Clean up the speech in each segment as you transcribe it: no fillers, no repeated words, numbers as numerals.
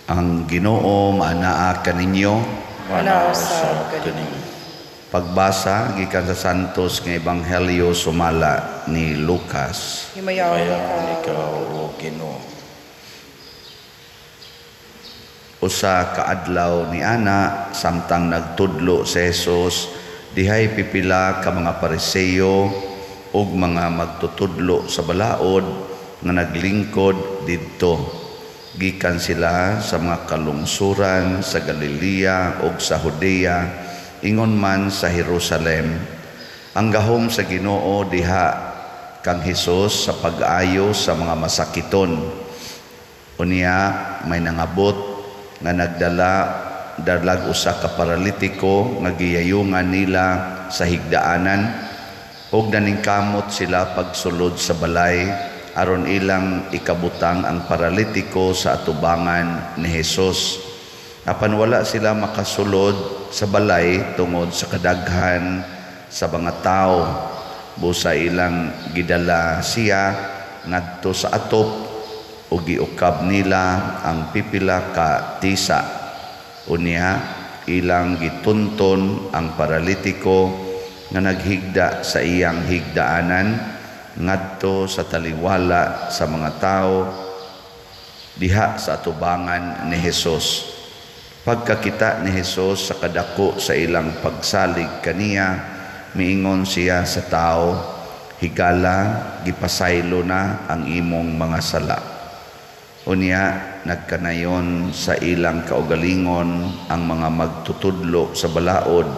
Ang Ginoo maanaa kaninyo. Manaa usab kaninyo. Pagbasa gikan sa Santos nga Ebanghelyo sumala ni Lucas. Himayaon Himayaon ikaw, ikaw, O Ginoo. Usa ka adlaw ni ana, samtang nagtudlo si Jesus, dihay pipila ka mga Pariseo ug mga magtutudlo sa balaod nga naglingkod didto. Gikan sila sa mga kalungsuran sa Galilea ug sa Judea, ingon man sa Jerusalem. Ang gahom sa Ginoo diha kang Hesus sa pag-ayo sa mga masakiton. Unya may nangabot nga nagdala dalag usa ka paralitiko nga giyayungan nila sa higdaanan, ug naningkamot sila pagsulod sa balay aron ilang ikabutang ang paralitiko sa atubangan ni Hesus. Apan wala sila makasulod sa balay tungod sa kadaghan sa mga tawo. Busa ilang gidala siya ngadto sa atop ug giukab nila ang pipila ka tisa. Unya ilang gitunton ang paralitiko nga naghigda sa iyang higdaanan ngadto sa taliwala sa mga tawo diha sa atubangan ni Hesus. Pagkakita ni Hesus sa kadako sa ilang pagsalig kaniya, miingon siya sa tao, "Higala, gipasaylo na ang imong mga sala." Unya nagkanayon sa ilang kaugalingon ang mga magtutudlo sa balaod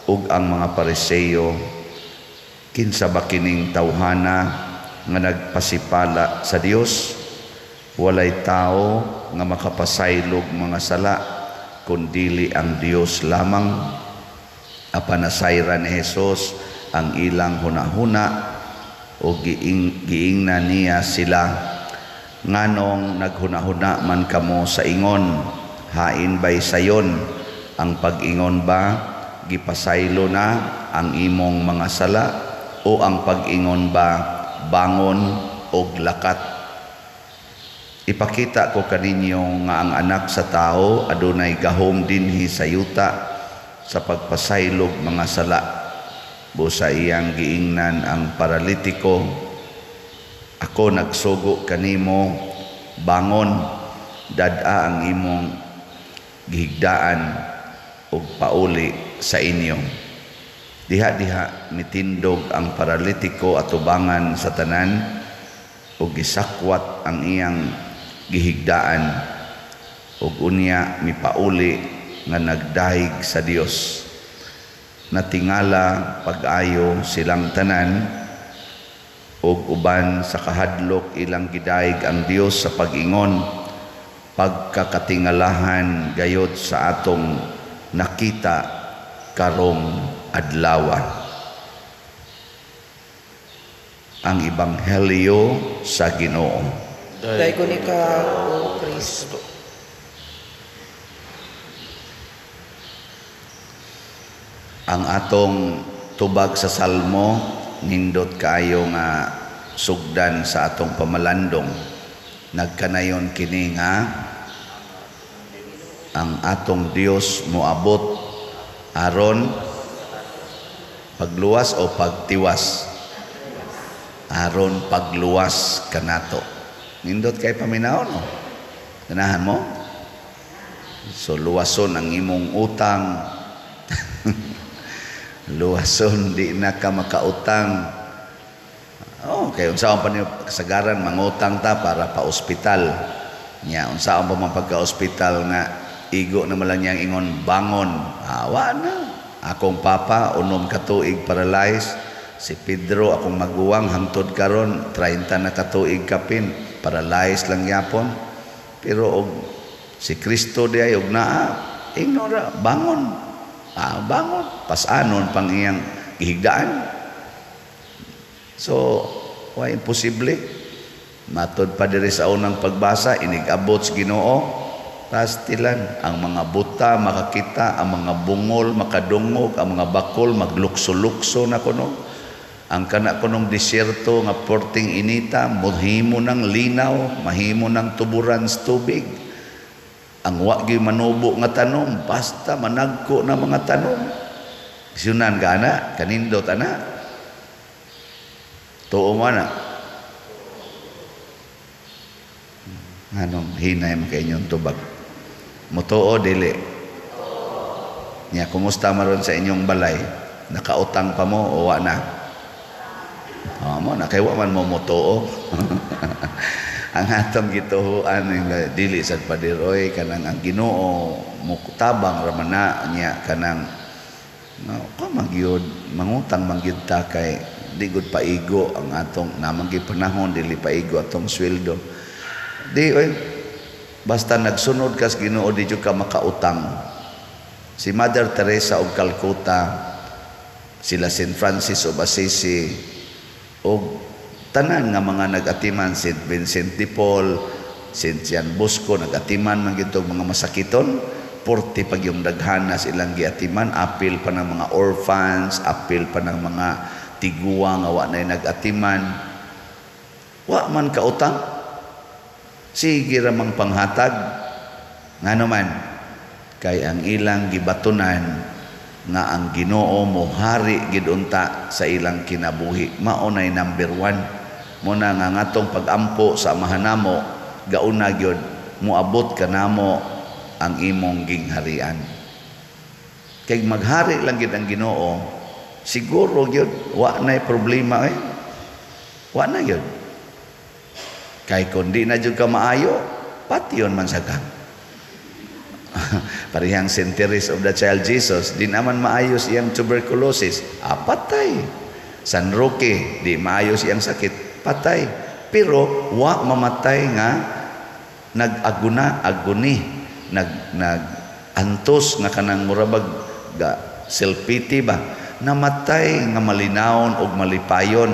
ug ang mga Pariseo, "Kinsa ba kining tawhana nga nagpasipala sa Dios? Walay tao nga makapasaylog mga sala kun dili ang Dios lamang." Apan nasayran ni Hesus ang ilang hunahuna o giingna niya sila, "Nganong naghunahuna man kamo sa ingon, hain bay sayon ang pag-ingon ba, 'Gipasaylo na ang imong mga sala,' o ang pag-ingon ba, 'Bangon og lakat'? Ipakita ko kaninyo nga ang Anak sa Tao adunay gahom dinhi sa yuta sa pagpasaylog mga sala." Busa iyang giingnan ang paralitiko, "Ako nagsugo kanimo, bangon, dad-a ang imong gihigdaan ug pauli sa inyo." Diha-diha mitindog ang paralitiko atubangan sa tanan ug gisakwat ang iyang gihigdaan ug unya mipauli nga nagdahig sa Dios. Natingala pag-ayo silang tanan ug uban sa kahadlok ilang gidayeg ang Dios sa pag-ingon, "Pagkakatingalahan gayod sa atong nakita karong adlawa." Ang Ebanghelyo sa Ginoo. Daygon ikaw, O Kristo. Ang atong tubag sa Salmo nindot kaayo nga sugdan sa atong pamalandong. Nagkanayon kini nga ang atong Dios moabot aron pagluwas o pagtiwas, aron pagluwas kanato. Nindot kay paminaw, no? Ganahan mo? So luwason ang imong utang. Luwason di na ka makautang. Oh, kay unsaon pa niyo kasagaran mangutang ta para pa ospital. Nya unsaon pa man pagka-ospital nga igo na man lang niyang ingon bangon. Awa na. Akong papa 6 ka tuig paralyzed. Si Pedro, akong maguwang, hangtod karon 30 na ka tuig kapin paralyzed lang yapon. Pero og si Kristo di ay og naa ignora, bangon. Bangon, pasanon pang iyang gihigdaan. So, why imposible? Matod pa diri sa unang pagbasa, inig-abot sa Ginoo, pastilan ang mga buta makakita, ang mga bungol makadungog, ang mga bakol maglukso-lukso na kuno. Ang kana kunong disyerto nga porting inita, mohimo ng linaw, mahimo ng tuburan sa tubig. Ang wa gyud manubo nga tanom, basta managko na mga tanom. Sunan ka ana, kanindot ana. Tuo mo na. Anong hinay mo kay inyong tubag? Mutuo dili. Nya kumusta maron sa inyong balay? Nakautang pa mo o wa na? Oh, mo na kay wa man mo mutuo. Ang atong gituhuan dili sad pader oy, kanang ang Ginoo mutabang ra man na niya, kanang no, ka magyud mangutang man gyud ta kay di gud paigo ang atong namang gipanahon, dili paigo atong sweldo. Di oy, basta nagsunod kas Ginoo di jud ka makautang. Si Mother Teresa og Calcutta, sila Saint Francis of Assisi, og tanan nga mga nag-atiman, Saint Vincent de Paul, Saint John Bosco, nag-atiman man gyud mga masakiton, porte pag yung daghana silang giatiman, apil pa ng mga orphans, apil pa ng mga tiguang nga wa nay nag-atiman. Wa man kautang, sige ra mang panghatag. Ngano man, kay ang ilang gibatunan nga ang Ginoo mohari gid unta sa ilang kinabuhi. Mao nay number 1. Muna nga ngatong pagampo sa Amahan namo, gauna gyud moabot kanamo ang imong gingharian. Kay maghari lang gid ang Ginoo, siguro gyud wa nay problema eh. Wa na gyud. Kay kun di na jud ka maayo, patyon man sa ka. Parehang Saint Therese of the Child Jesus, di naman maayos iyang tuberculosis, patay. San Roque, di maayos iyang sakit, patay. Pero wa mamatay nga nag-aguna, aguni, nag-antos nga kanang murabag ga self-pity ba, namatay nga malinawon og malipayon.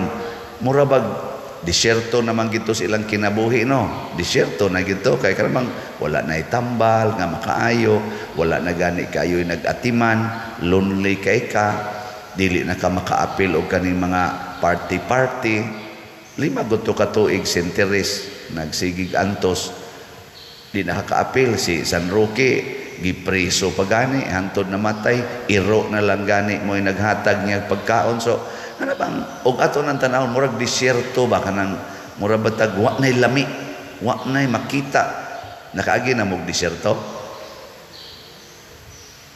Murabag disyerto naman gito sa ilang kinabuhi, no? Disyerto na gito kay kanang wala na itambal nga makaayo, wala na gani kayo nag-atiman, lonely kay ka, dili na ka makaapil og kaning mga party-party. 5 gud ka tuig Saint Therese nagsigig antos, di nakakaapil. Si San Roque gipreso pa gani hantod namatay, iro na lang gani mo'y naghatag niya pagkaon. So ano bang og ato nang tan-awon, murag disyerto ba, kanang murag batag wa nay lami, wa nay makita. Nakaagi na mog disyerto?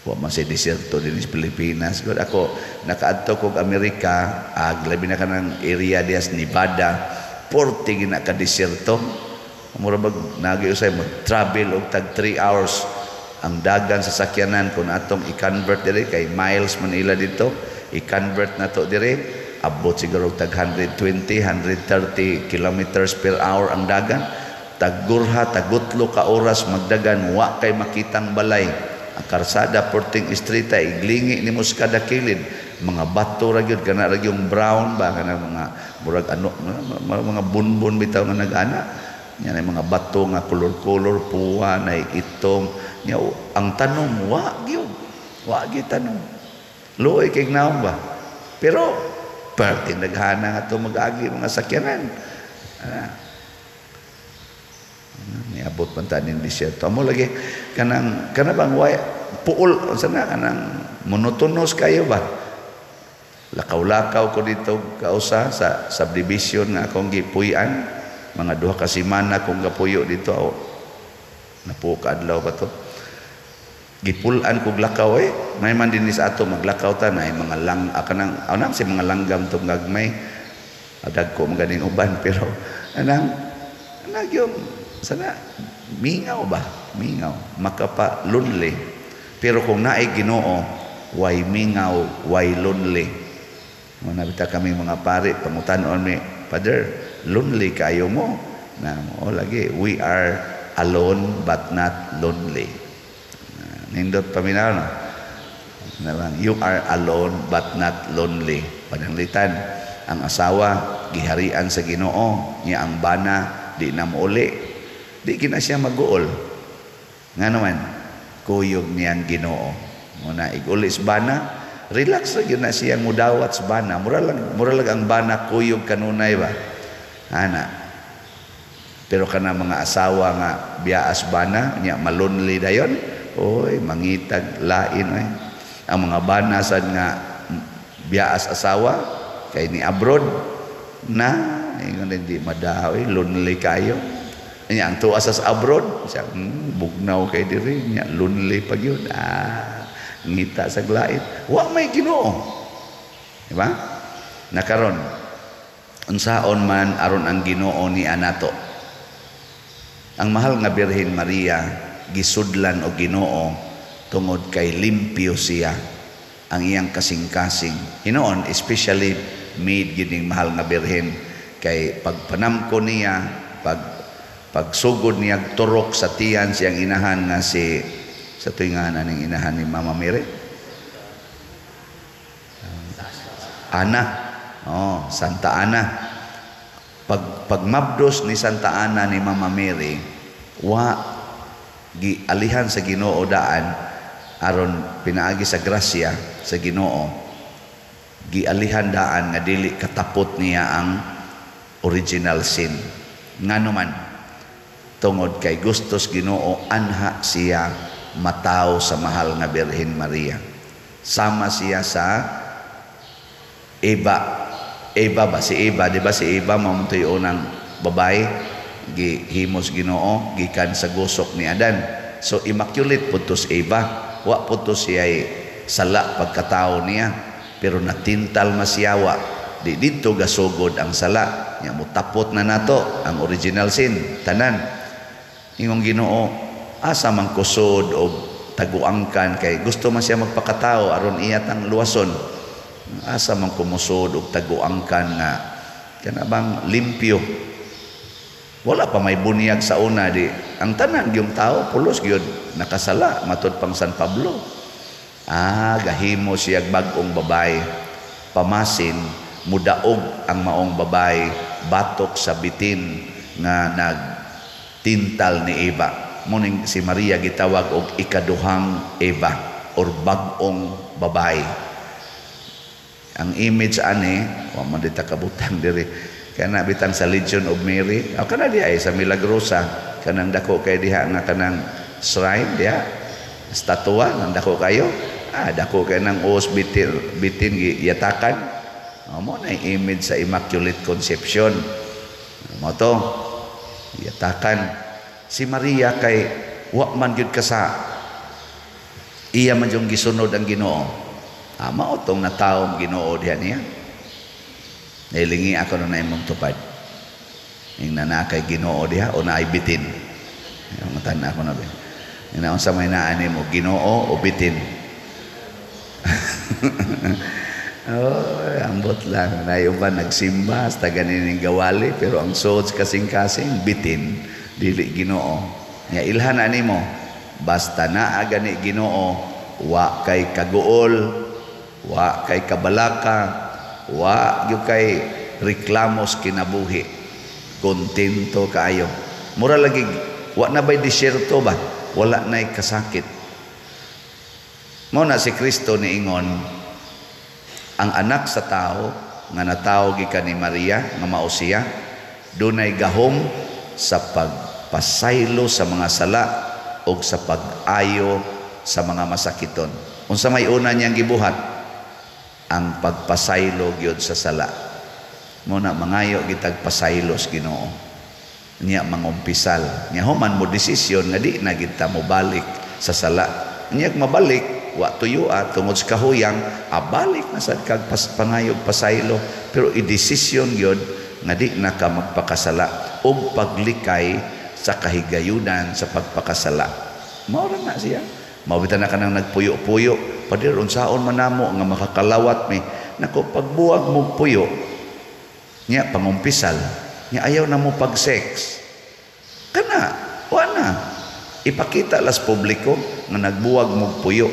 Wa man say disyerto dinhi sa Pilipinas. Gud ako nakaadto kog Amerika, ag labi na kanang area dias Nevada, porte gina ka disyerto. Murag bag nagi usay mo travel og tag 3 hours ang dagan sa sakyanan. Kung atong i-convert diri kay miles man ila dito, i-convert na to diri, abot siguro tag 120, 130 kilometers per hour ang dagan. Taggurha, tagutlo ka oras magdagan, wa kay makitang balay. Ang karsada porting istrita, iglingi nimo sa kada kilid, mga bato ra gyud, kana ra gyud brown ba, kana mga murag ano, mga bunbon bitaw nga nag-ana. Nya mga bato nga kolor-kolor, puwa na itom. Nya ang tanom wa gyud, wa gyud tanom. Luoy kay naong ba? Pero perting daghana nga to mag-agi mga sakyanan. Niabot man ta ning disyerto. Amo lagi kanang kana bang way puol unsa na kanang monotonous kayo ba? Lakaw-lakaw ko dito kausa sa subdivision nga akong gipuy-an. Mga 2 ka semana kong gapuyo dito. Aw, napuo ka adlaw pa to. Gipulan kog lakaw eh. May man dinhi sa ato maglakaw ta na mga lang kanang anang si mga langgam tong gagmay. Dagko man ganing uban pero anang nagyong sana mingaw ba? Mingaw, makapa lonely. Pero kung naay Ginoo, way mingaw, way lonely. Muna bita kami mga pare, pangutan-on mi, Father, lonely kayo mo? Na mo lagi, we are alone but not lonely. Nindot paminaw no? Nabang, you are alone but not lonely. Pananglitan, ang asawa giharian sa Ginoo, niya ang bana di na mouli. Di kina siya mag-uol. Nga naman, kuyog niyang Ginoo. Muna iguli sa bana, relax ra gyud na siya mudawat sa bana. Mura lang ang bana kuyog kanunay ba. Ana. Pero kana mga asawa nga biyaas bana nya malonely dayon, oy, mangitag lain oy. Ang mga bana sad nga biyaas asawa kay ni abroad na ingon hindi madaw, lonely kayo. Nya ang tuwa sa abroad siya, bugnaw kay diri nya lonely pa gyud. Ngita sa lain. Wa may Ginoo. Di ba? Nakaron unsaon man aron ang Ginoo ni anato. Ang mahal nga Birhen Maria gisudlan og Ginoo tungod kay limpyo siya ang iyang kasing-kasing. Hinoon, especially made gyud ning mahal nga Birhen kay pagpanamko niya, pagsugod niya turok sa tiyan siyang inahan nga si sa tuig nga ning inahan ni Mama Mary. Ana. Oh, Santa Ana. Pagmabdos ni Santa Ana ni Mama Mary, wa gialihan sa Ginoo daan aron pinaagi sa grasya sa Ginoo, gialihan daan nga dili katapot niya ang original sin. Ngano man, tungod kay gustos Ginoo anha siya mataw sa mahal nga Birhen Maria. Sama siya sa Eva. Eva ba? Si Eva, di ba? Si Eva mamuntoy unang babae, gihimos Ginoo gikan sa gusok ni Adan. So immaculate pud to si Eva. Wa pud to siya sala pagkatao niya, pero natintal masiyawa. Di didto gasugod ang sala. Nya mutapot na nato ang original sin tanan. Ingong Ginoo, asa man kusod og taguangkan kay gusto man siya magpakatao aron iya tang luwason. Asa man kumusod og taguangkan nga kana bang limpyo. Wala pa may bunyag sa una di ang tanan gyung tao pulos gyud nakasala matud pang San Pablo. Gahimo siya bag-ong babae. Pamasin mudaog ang maong babae batok sa bitin nga nagtintal ni Eva. Muning si Maria gitawag og ikaduhang Eva or bag-ong babae. Ang image ani, wa man dita kabutang diri. Kana bitang sa Legion of Mary, o kana diha ay sa Milagrosa, kanang dako kay diha nga kanang shrine diha, statua nang dako kayo. Dako kay nang uos bitin, bitin giyatakan. O, mo na image sa Immaculate Conception. Mo to yatakan. Si Maria kay wa man gyud kasa iya man yung gisunod ang Ginoo. Mao tong natawong Ginoo diha niya. Nailingi ako na imong tupad. Ing nanakay Ginoo diha o naay bitin. Ang tan ako na ba. Inaon sa may naa nimo, Ginoo o bitin? Oh, ambot lang. Nayuban nagsimba sa ganining gawali pero ang suod kasing-kasing bitin dili Ginoo. Nya ilhan ani mo basta naa gani Ginoo, wa kay kaguol, wa kay kabalaka, wa gyud kay reklamos kinabuhi. Kontento kaayo. Mura lagi wa na bay disyerto ba? Wala nay kasakit. Mao na si Kristo niingon ang anak sa tao nga natawo gikan ni Maria nga mao siya, dunay gahom sa pagpasaylo sa mga sala og sa pag-ayo sa mga masakiton. Unsa may una niyang gibuhat? Ang pagpasaylo gyud sa sala. Mo na mangayo gitag pasaylo sa Ginoo. Nya mangumpisal. Nya human mo desisyon nga di na gid ta mobalik sa sala. Nya mabalik wa tuyua tungod sa kahuyang, abalik na sad kag pangayog pasaylo, pero i-desisyon gyud nga di na ka magpakasala og paglikay sa kahigayunan sa pagpakasala. Mao ra na siya. Mao bitan na kanang nagpuyo-puyo, pader unsaon man namo nga makakalawat mi. Nako pagbuwag mo puyo nya pangumpisal, nya ayaw na mo pag-sex. Kana wa na ipakita las publiko nga nagbuwag mo puyo.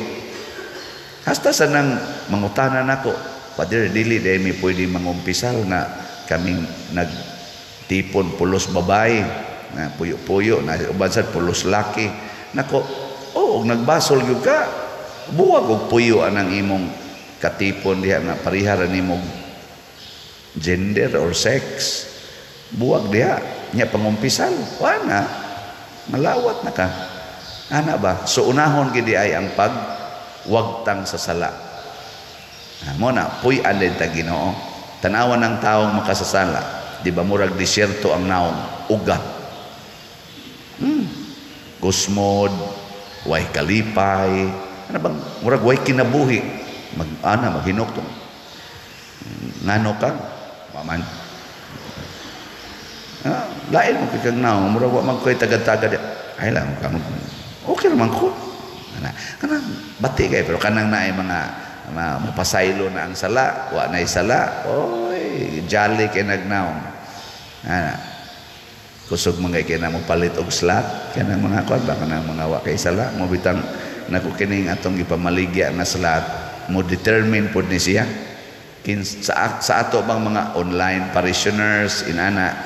Hasta sa nang mangutana nako, pader dili dai mi pwede mangumpisal nga kaming nagtipon pulos babae, na puyo-puyo, na uban sad pulos laki. Nako, oh, og nagbasol gyud ka, buwag og puyo anang imong katipon diha nga parihara nimong gender or sex. Buwag diha. Nya pangumpisal, wa na. Malawat na ka. Ana ba? So unahon gid ay ang pagwagtang sa sala. Mo na puy-an din ta Ginoo. Tan-awan ng taong makasasala, di ba murag disyerto ang naong, uga. Kusmod, way kalipay, ano bang murag way kinabuhi, mag ana maghinok tong. Ngano ka? Maman. Lain mo kay kang naong, murag wa man koy tagad-tagad. Ay lang ka mo. Okay naman ko. Ana, kanang bati kay pero kanang naay mga mapasaylo na ang sala, wa nay sala. Oy, jolly kay nagnaong. Ana. Kusog man kay na mo palit og slot kanang mga kwan ba kanang mga wa kay sala mo bitang nako kining atong gipamaligya nga slot mo determine pod ni siya kin sa ato bang mga online parishioners inana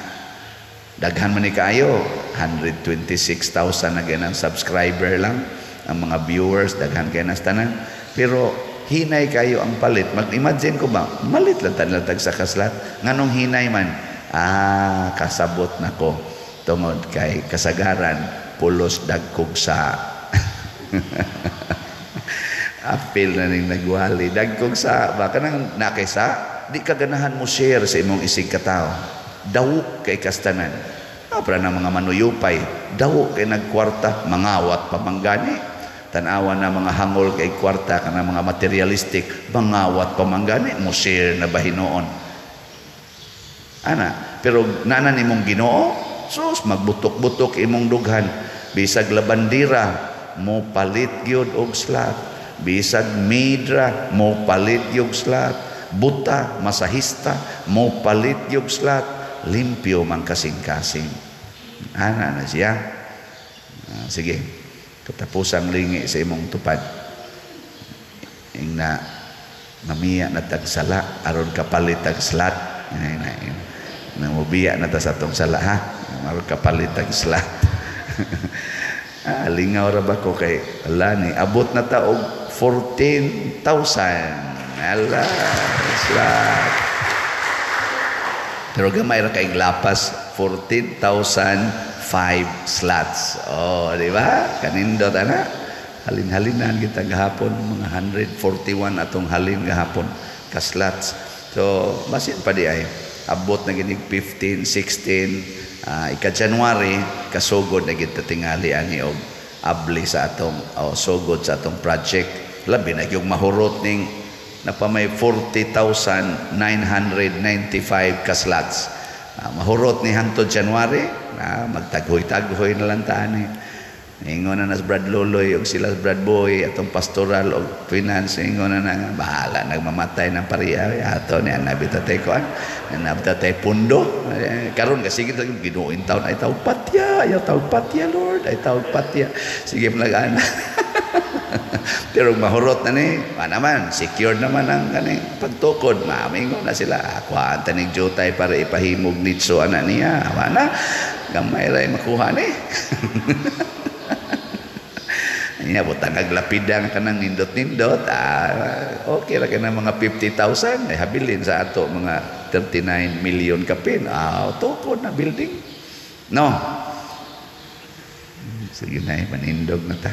daghan man ni kaayo 126,000 na ganang subscriber lang ang mga viewers daghan kay nas tanan pero hinay kayo ang palit. Mag-imagine ko ba malit lang tanan tag sa kaslat nganong hinay man? Ah, kasabot nako tungod kay kasagaran pulos dagkog sa apil na ning nagwali dagkog sa ba kanang nakay sa di ka ganahan mo share sa imong isig katawo dawok kay kastanan para ng mga manuyupay dawok kay nagkwarta mangawat pamanggani tan-awa na mga hangol kay kwarta kanang mga materialistic mangawat pamanggani mo share na ba hinuon ana pero nana nimong Ginoo sus magbutok-butok imong dughan bisag labandira mo palit gyud og slot bisag midra mo palit gyud slot buta masahista mo palit gyud slot limpyo man kasing-kasing ana na siya. Sige katapusang lingi sa imong tupad ingna mamiya na tagsala aron kapalit tag slot namubiya na ta sa atong sala ha aron kapalit tag slot. Lingaw ra ba ko kay ala ni abot na ta og 14,000 ala slot pero gamay ra kay lapas 14,005 slots. Oh, di ba kanindot ana halin-halinan kita gahapon mga 141 atong halin gahapon ka slots. So basin pa di ay abot na ginig 15, 16 ika January kasugod na gid tingali ani og abli sa atong sugod sa atong project. Labi na gyud mahurot ning napamay 40,995 ka slots. Mahurot ni hangtod January na magtaghoy-taghoy na lang ta ani. Ingon na nas Brad Loloy og sila Brad Boy atong pastoral og finance ingon na nga bahala nagmamatay ng pariya ato ni anabita tay kuan anabita tay pundo karon kasi sige Ginoo in taon ay tawag patya ayaw tawag patya Lord ay tawag patya sige palagaan. Pero mahurot na ni pa naman secured naman ang kaning pagtukod mamingon na sila kuan tanig jutay para ipahimog nitso ana niya wala gamay ra makuha ni. Nya butang aglapidang kanang nindot-nindot okay ra kana mga 50,000 ay habilin sa ato mga 39 million kapin tukod na building no. Sige na manindog na ta.